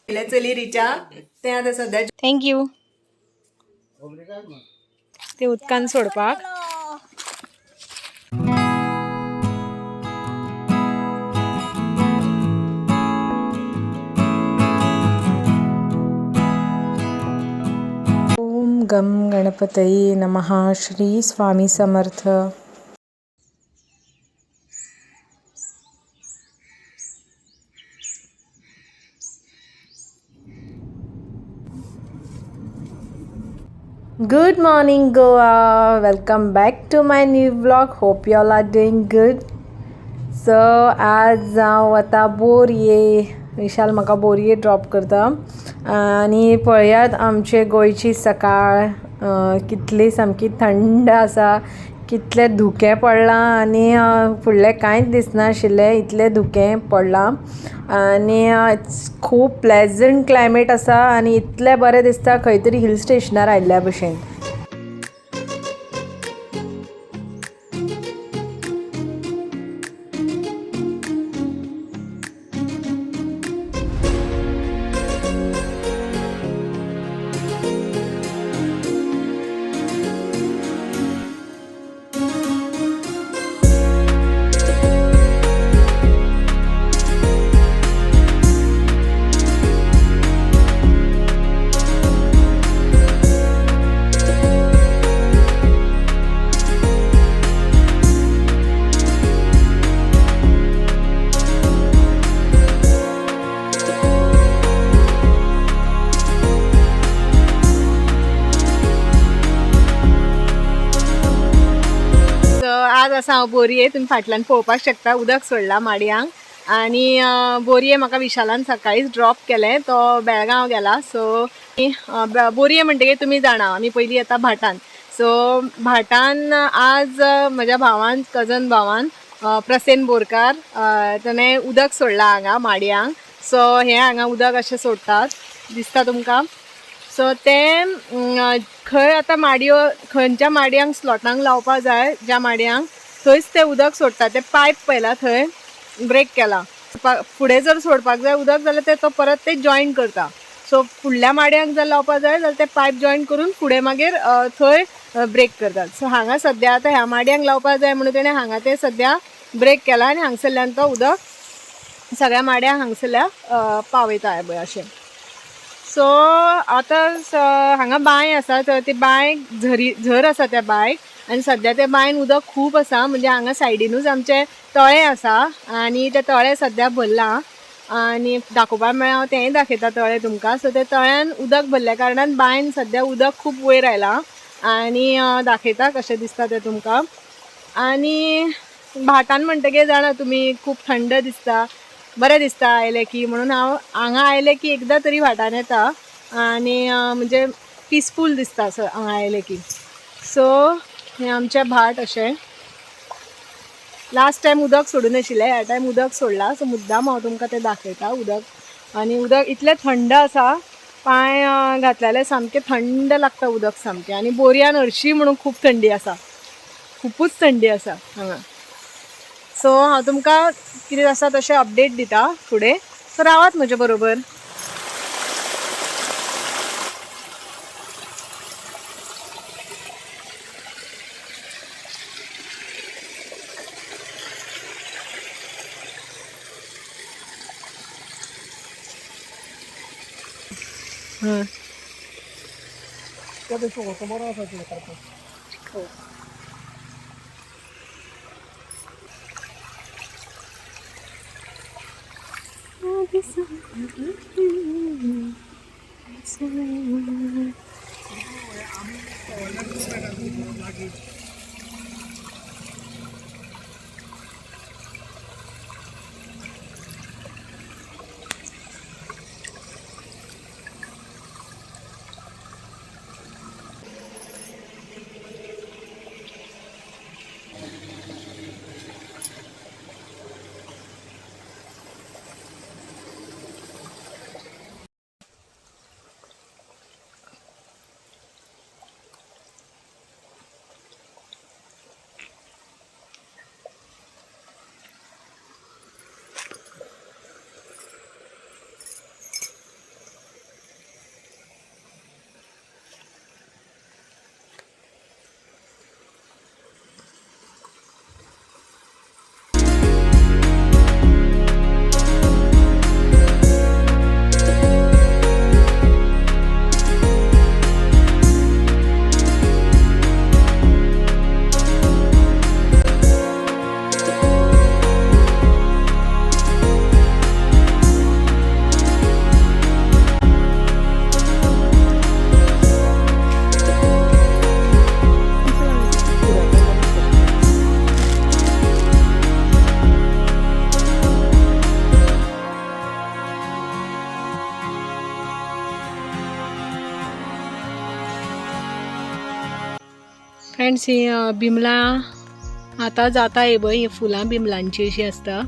चली रिचा तें आतां सद्या thank you. ते उदकान सोडपाक. ओम गम गणपतये नमः. Shri Swami Samarth. Good morning Goa, welcome back to my new vlog. Hope you all are doing good. So आज हांव वता बोरये. विशाल म्हाका बोरये ड्रॉप करता आनी पळयात आमचे गोंयची सकाळ कितली सामकी थंड आसा, कितलें धुकें पडलां आनी फुडलें कांयच दिसनाशिल्लें, इतलें धुकें पडलां. आनी खूब प्लेजंट क्लायमेट आसा आनी इतलें बरें दिसता खंय तरी हिल स्टेशनार आयिल्ल्या भशेन. सो आज आसा हांव बोरये. तुमी फाटल्यान पळोवपाक शकता उदक सोडलां माडयांक. आनी बोरये म्हाका विशालान सकाळीच ड्रॉप केलें, तो बेळगांव गेला. सो बोरये म्हणटकीर तुमी जाणा आमी पयलीं येता भाटान. सो भाटान आज म्हज्या भावान, कजन भावान प्रसेन बोरकार, ताणें उदक सोडलां हांगा माडयांक. सो हें हांगा उदक अशें सोडटात दिसता तुमकां. सो तें खंय आतां माडयो खंयच्या माडयांक स्लॉटांक लावपा जाय, ज्या माडयांक थंयच तें उदक सोडटा. तें पायप पळयला थंय ब्रेक केला. फुडें जर सोडपाक जाय उदक जाल्यार ते तो परत ते जॉयन करता. सो फुडल्या माडयांक जर लावपा जाय जाल्यार ते पायप जॉयन करून फुडें मागीर थंय ब्रेक करतात. सो हांगा सद्या आतां ह्या माडयांक लावपा जाय म्हणून तेणें हांगा तें सद्या ब्रेक केला आनी हांगसरल्यान तो उदक सगळ्या माडयांक हांगसरल्या पावयता पळय अशें. सो आतां हांगा बांय आसा, तर ती बांय झरी झर आसा त्या बांयक आनी सद्या त्या बांयन उदक खूब आसा. म्हणजे हांगा सायडीनूच आमचें तळें आसा आनी तें तळें सद्या भरलां आनी दाखोवपाक मेळ्ळें हांव तेंय दाखयता तळें तुमकां. सो तें तळ्यान उदक भरल्या कारणान बांयन सद्या उदक खूब वयर आयलां आनी दाखयता कशें दिसता तें तुमकां. आनी भाटान म्हणटकीर जाणा तुमी खूब थंड दिसता, बरें दिसता आयलें की, म्हणून हांव हांगा आयलें की एकदां तरी भाटान येता आनी म्हणजे पिसफूल दिसता असो हांगा आयलें की. सो हें आमचें भाट अशें. लास्ट टायम उदक सोडूं नाशिल्लें, ह्या टायम उदक सोडलां. सो मुद्दाम हांव तुमकां तें दाखयता उदक. आनी उदक इतलें थंड आसा, पांय घातले जाल्यार सामकें थंड लागता उदक सामकें. आनी बोरयान हरशीं म्हणून खूब थंडी आसा, खुबूच थंडी आसा हांगा. सो हांव तुमकां कितें आसा तशें अपडेट दिता फुडें. सो रावात म्हजे बरोबर. फ्रेंड्स ही बिमलां आतां जाता ही पळय, ही फुलां बिमलांची अशी आसता.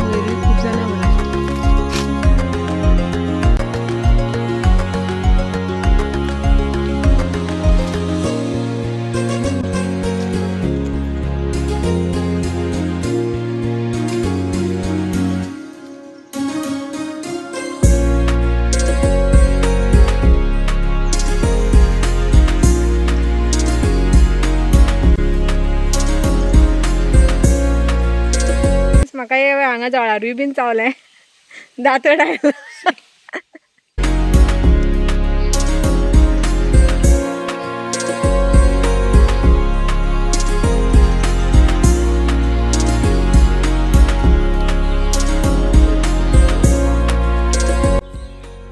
वयरूय खूब जाणां मरे. म्हाका हे हांगा जळारूय बीन चावलें, दांतड आयलो.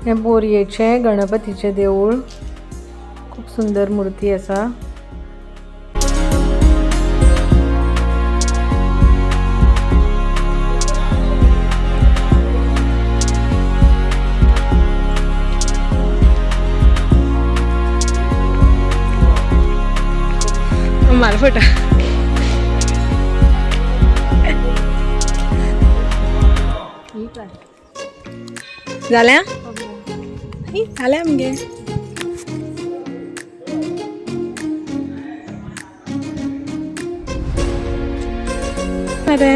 हें बोरयेचें गणपतीचें देवूळ, खूब सुंदर मूर्ती आसा. मार फोटो. जाल्या जाल्या मगे. अरे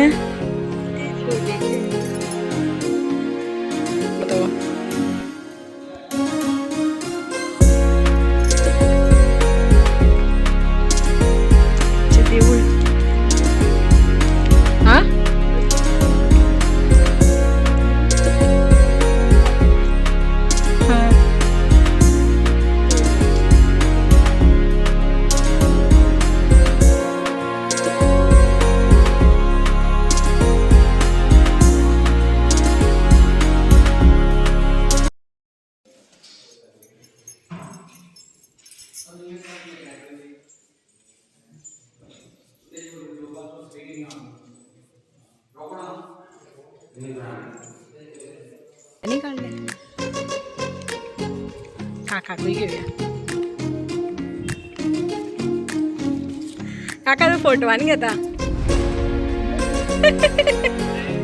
देऊळ हा. हा. आनी काडले काकाकूय घेवया. काका तूं फोटवान घेता.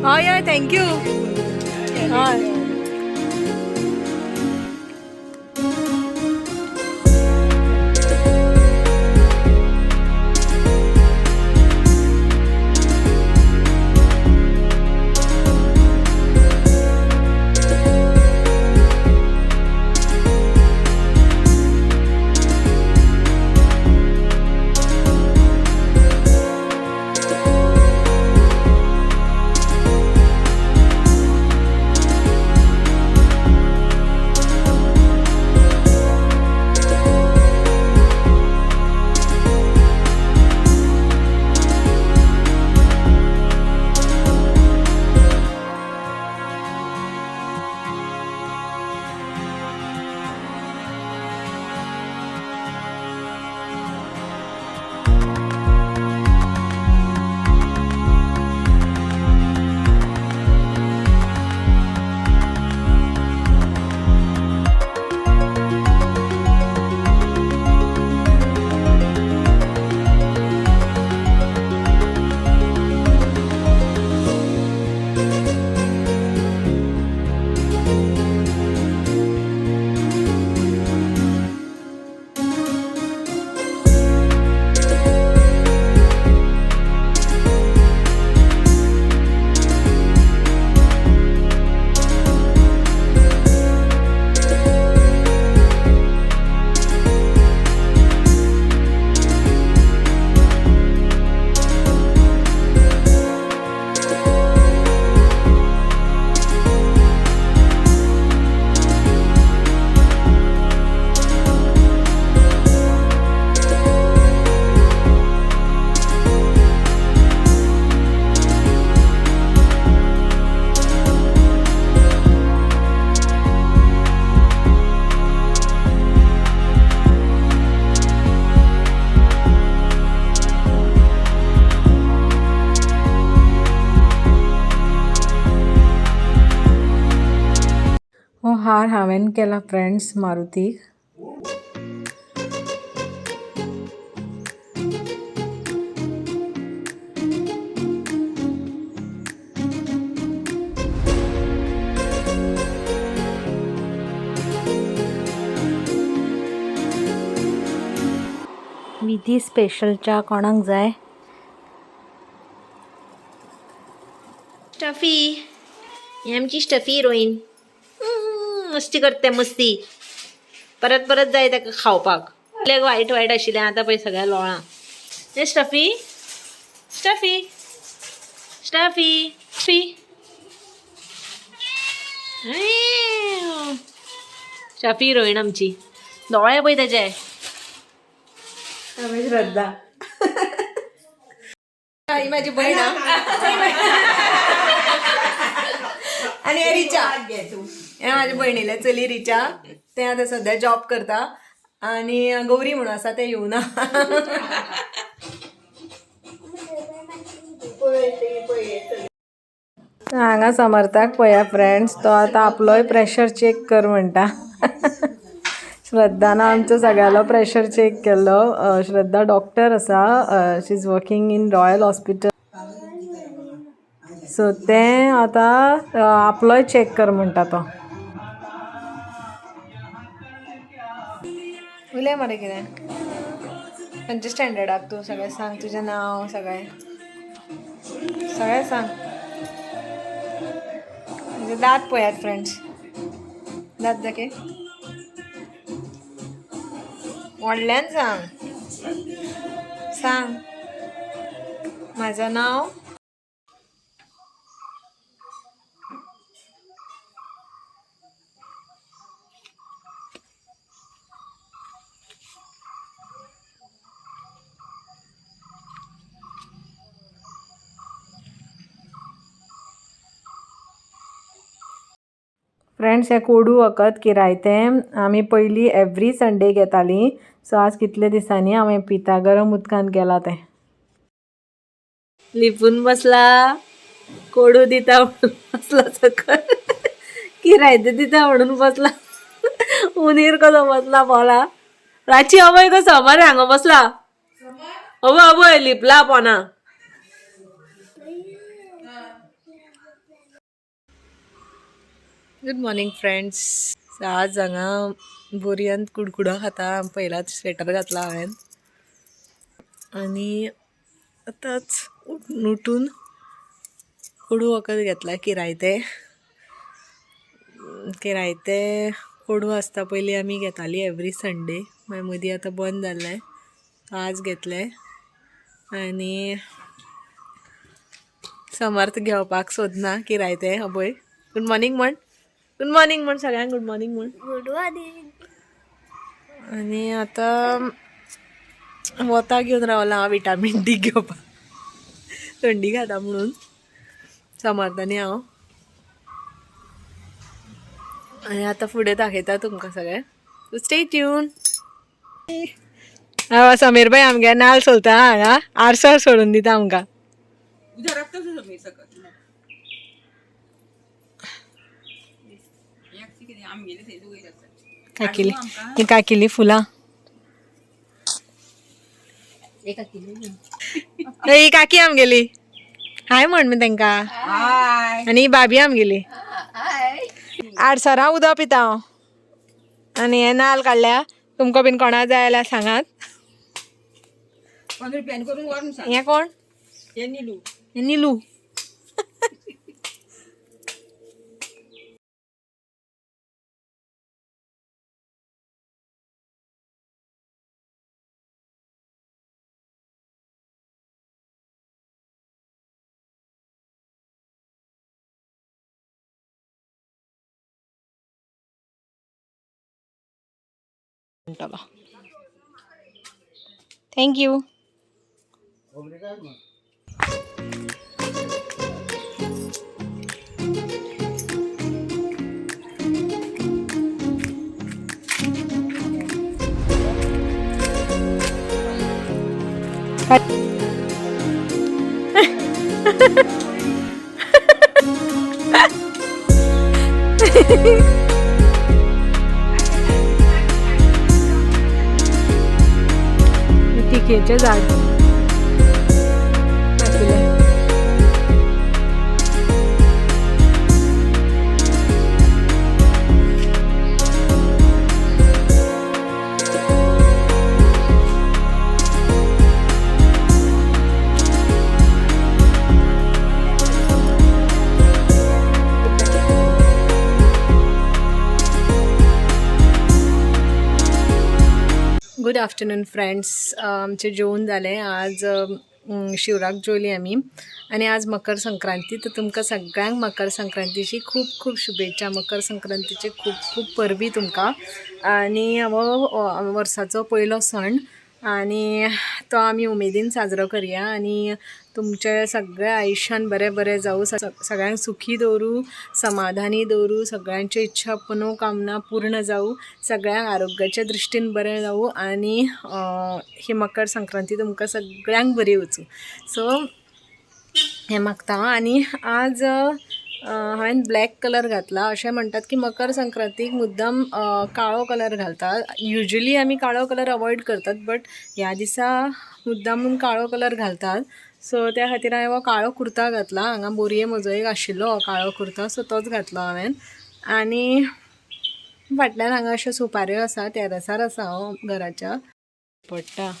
हय हय, thank you. हय. हार हांवें केला फ्रेंड्स मारुतीक. विधी स्पेशल च्या कोणाक जाय? स्टफी, ही आमची स्टफी हिरोईन. मस्ती करते मस्ती, परत परत जाय ताका खावपाक. इतलें वायट वायट आशिल्लें, आतां पळय सगळ्या लोळां. हे stuffy, stuffy, stuffy, stuffy, stuffy heroine आमची. दोळे पळय ताचे. श्रद्धा ही माझी बहीण आणि हे रिचा, हे माझ्या बहिणीले चली रिचा. ते आतां सध्या जॉब करता. आणि गौरी म्हणून आसा, तें येवना. हांगा समर्थाक पळया फ्रेंड्स, तो आतां आपलोय प्रेशर चॅक कर म्हणटा. श्रद्धान आमचो सगळ्यालो प्रेशर चॅक केल्लो. श्रद्धा डॉक्टर आसा, she is working in Royal Hospital. So तें आतां आपलोय चॅक कर म्हणटा तो. उलय मरे, कितें, खंयच्या स्टँडर्डाक तूं? सगळें सांग, तुजें नांव सगळें सगळें सांग. म्हणजे दांत पळयात फ्रेंड्स, दांत दाखय व्हडल्यान. सांग सांग, म्हाजें नांव. फ्रेंड्स, हें कोडू वखद किरायतें आमी पयलीं एवरी संडे घेतालीं. सो आज कितले दिसांनी हांव पिता. गरम उदकान केलां तें. लिपून बसला, कोडू दिता म्हणून बसला सकल, किरायतें दिता म्हणून बसला. उंदीर कसो बसला पोला राची. अभय कसो मरे हांगा बसला. अभय, अभय लिपला पोना. Good morning friends. आज हांगा बोरयांत कुडकुडो खाता. पयलाच स्वेटर घातला हांवें आनी आतांच उठून कोडू वखद घेतला. किरायतें, किरायतें कोडू आसता, पयलीं आमी घेताली एवरी संडे, मागीर मदीं आतां बंद जाल्लें. आज घेतलें आनी समर्थ घेवपाक सोदना किरायतें. अभय, गुड मॉर्निंग म्हण, गुड मॉर्निंग म्हण सगळ्यांक, गुड मॉर्निंग म्हण. Good morning. आनी आतां वता घेवन रावला हांव विटामीन डी घेवपाक, थंडी खाता म्हणून. समर्थ आनी हांव. आनी आतां फुडें दाखयता तुमकां सगळें. Stay tune. समीर भाई आमगे नाल सोलता हांगा, आरसो सोडून दिता आमकां. काकिली, ही काकिली फुलां. ही काकी आमगेली, हाय म्हण मी तांकां. आनी ही भाभी आमगेली. आडसरां उदक पिता हांव आनी हे नाल काडल्या. तुमकां बीन कोणा जाय जाल्यार सांगात. हें कोण? हें निलू. म्हणटलो thank you. राखयेचें झाड आशिल्लें. गुड आफ्टरनून फ्रेंड्स, आमचें जेवण जालें. आज शिवराक जेवली आमी आनी आज मकर संक्रांती. तर तुमकां सगळ्यांक मकर संक्रांतीची खूब खूब शुभेच्छा. मकर संक्रांतीची खूब खूब परबी तुमकां. आनी हो वर्साचो पयलो सण आनी तो आमी उमेदीन साजरो करया आनी तुमच्या सगळ्या आयुश्यान बरें बरें जावं, सगळ्यांक सुखी दवरूं, समाधानी दवरूं, सगळ्यांच्यो इच्छा मनोकामना पूर्ण जावं, सगळ्यांक आरोग्याच्या दृश्टीन बरें जावं आनी ही मकर संक्रांती तुमकां सगळ्यांक बरी वचूं. सो हें मागता. आनी आज हांवें ब्लॅक कलर घातला. अशें म्हणटात की मकर संक्रांतीक मुद्दम काळो कलर घालतात. युजली आमी काळो कलर अवॉयड करतात, बट ह्या दिसा मुद्दामून काळो कलर घालतात. सो त्या खातीर हांवें हो काळो कुर्ता घातला. हांगा बोरये म्हजो एक आशिल्लो हो काळो कुर्ता, सो तोच घातलो हांवें. आनी फाटल्यान हांगा अश्यो सुपाऱ्यो आसा, तेरसार आसा हांव घराच्या. पडटा.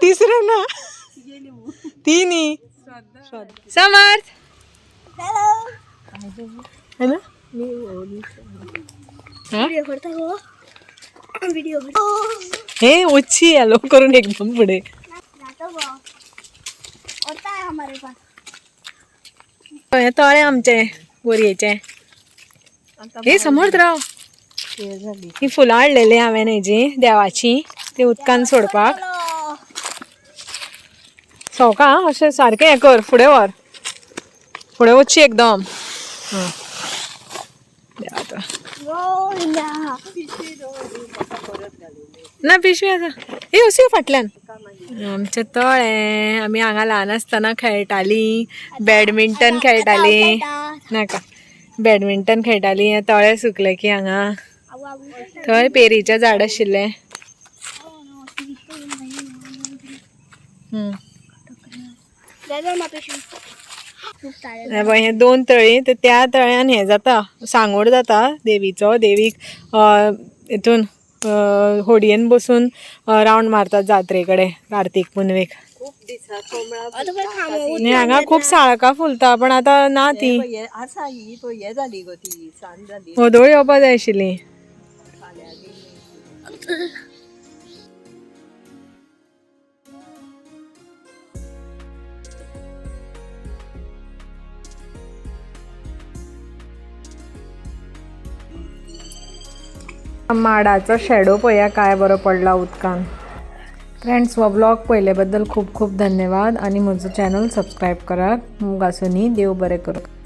तिसरें ना, तिनी. समर्थ. हॅलो. व्हिडिओ करता गो, व्हिडिओ. हे ओछी हॅलो करून एकदम पुढे. होता है हमारे पास. हे तळें आमचें बोरयेचें. हे समर्थ राव, ही फुलां हाडलेली हांवें हेजी देवाची, ती उदकान सोडपाक. सवका अशें सारकें हें कर, फुडें व्हर, फुडें वचची एकदम. आं, देवा. ना पिशवी आसा, ही अशी फाटल्यान. आमचें तळें. आमी हांगा ल्हान आसतना खेळटालीं, बॅडमिंटन खेळटालीं. नाका, बॅडमिंटन खेळटालीं. हें तळें सुकलें की हांगा थंय पेरीचें झाड आशिल्लें. हे पळय, हे दोन तळी. तर त्या तळ्यान हें जाता, सांगोड जाता देवीचो. देवीक हितून होडयेन बसून रावंड मारतात जात्रे कडेन कार्तीक पुनवेक. आनी हांगा खूब साळकां फुलता, पण आतां ना ती. आसा ही पळय, हे जाली गो ती सांज जाली. व्हदोळ येवपा जाय आशिल्ली. माडाचो शेडो पळया काय बरो पडला उदकान. फ्रेंड्स, हो ब्लॉग पळयले बद्दल खूब खूब धन्यवाद आनी म्हजो चॅनल सबस्क्रायब करात. मुगासुनी. देव बरें करूं.